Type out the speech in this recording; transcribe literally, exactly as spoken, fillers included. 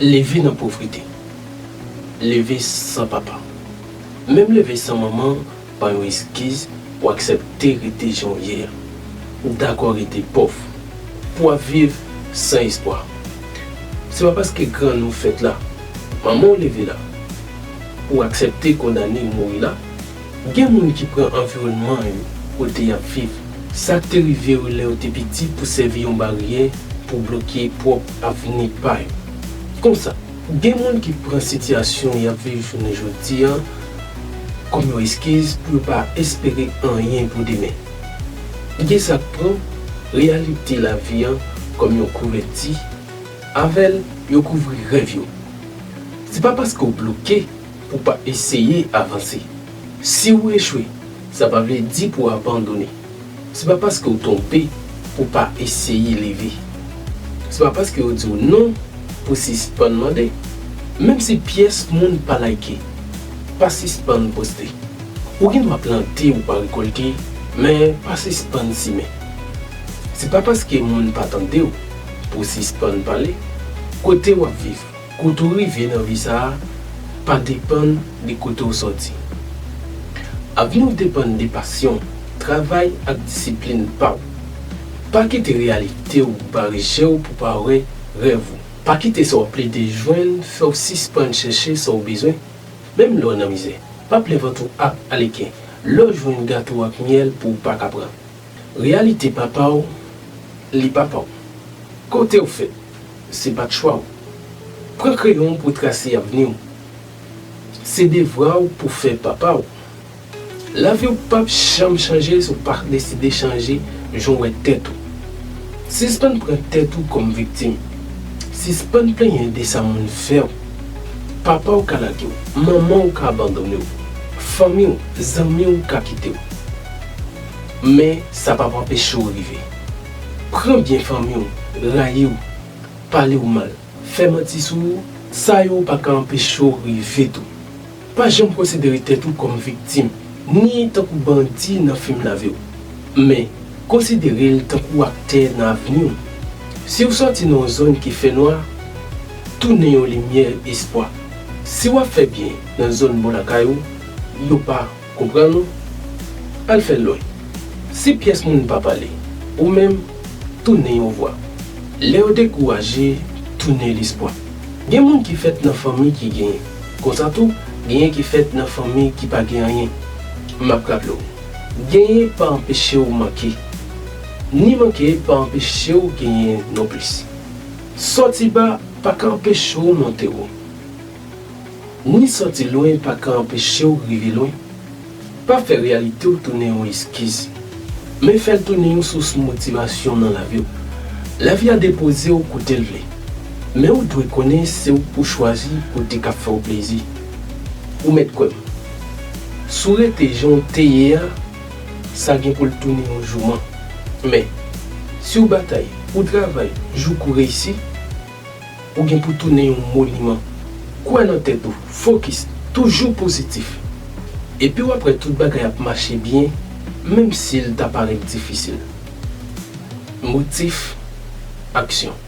Leve nan povrete. Leve san papa. Menm leve san manman pa yon eskiz pou aksepte rete jan w ye a. Dakò rete pòv pou w ap viv san espwa. Se pa paske grann ou fèt la, manman w leve la, pou w aksepte kondane mouri la. Gen moun ki pran anviwònman yo kote y ap viv, sa k te rive yo lè yo te piti pou sèvi yon baryè pou bloke pwòp avni pa yo. Konsa, gen moun ki pran sitiyasyon y ap viv jounen jodi a kòm yon eskiz pou yo pa espere anyen pou demen. Gen sa k pran reyalite lavi a kòm yon kouvèti, avè l, yo kouvri rèv yo. Se pa paske w bloke pou w pa eseye avanse. Si w echwe, sa pa vle di pou w abandone. Se pa paske w tonbe pou w pa eseye leve. Se pa paske yo di w non pou w sispann mande. Menm si pyès moun pa like, pa sispann poste. Ou gen dwa plante ou pa rekòlte, men pa sispann simen. Se pa paske moun pa tande w pou w sispann pale. Kote w ap viv, kote w rive nan vi sa a, pa depann de kote w sòti. Avni w depann de pasyon, travay ak disiplin pa w. Pa kite reyalite w bare je w pou w pa wè rèv ou. Pa kite sa w ap plede jwenn fè w sispann chèche sa w bezwen, menm lè w nan mizè. Pa plen vant ou ak aleken lè w jwenn gato ak myèl pou w pa ka pran. Reyalite papa w, li papa w. Kote w fèt, se pa t chwa w. Pran kreyon w pou w trase avni w. Se devwa w pou w fè papa w. Lavi w p ap janm chanje si w pa deside chanje jan w wè tèt ou. Sispann pran tèt ou kòm viktim. Sispann plenyen de sa moun fè w. Papa w ka lage w, manman w ka abandone w, fanmi w, zanmi w ka kite w. Men sa p ap anpeche w rive. Pran byen fanmi w, rayi w, pale w mal, fè manti sou ou, sa yo pa ka anpeche w rive tou. Pa janm konsidere tèt ou kòm viktim, ni tankou bandi nan fim lavi w. Men, konsidere l tankou aktè nan avni w. Si w sòti nan yon zòn ki fènwa, tounen yon limyè espwa. Si w ap fè byen nan zòn bò lakay ou, yo pa konprann ou, al fè l lwen. Si pyès moun pa pale, ou menm, tounen yon vwa. Lè yo dekouraje, tounen lespwa. Gen moun ki fèt nan fanmi ki genyen. Konsa tou, genyen ki fèt nan fanmi ki pa gen anyen. M ap raple w, genyen pa anpeche w manke. Ni manke pa anpeche w genyen nonplis. Sòti ba pa ka anpeche w monte wo. Ni sòti lwen pa ka anpeche w rive lwen. Pa fè reyalite w tounen yon eskiz, men fè l tounen yon sous motivasyon nan lavi w. Lavi a depoze w kote l vle, men ou dwe konnen se ou k pou chwazi kote k ap fè w plezi. Ou mèt kwè m, si w rete jan w te ye a, sa gen pou l tounen yon jouman. Men, si w batay, ou travay, jouk ou reyisi, ou gen pou tounen yon moniman. Kwè nan tèt ou, fokis, toujou pozitif. Epi w ap wè tout bagay ap mache byen, menm si l ta parèt difisil. Motif, aksyon.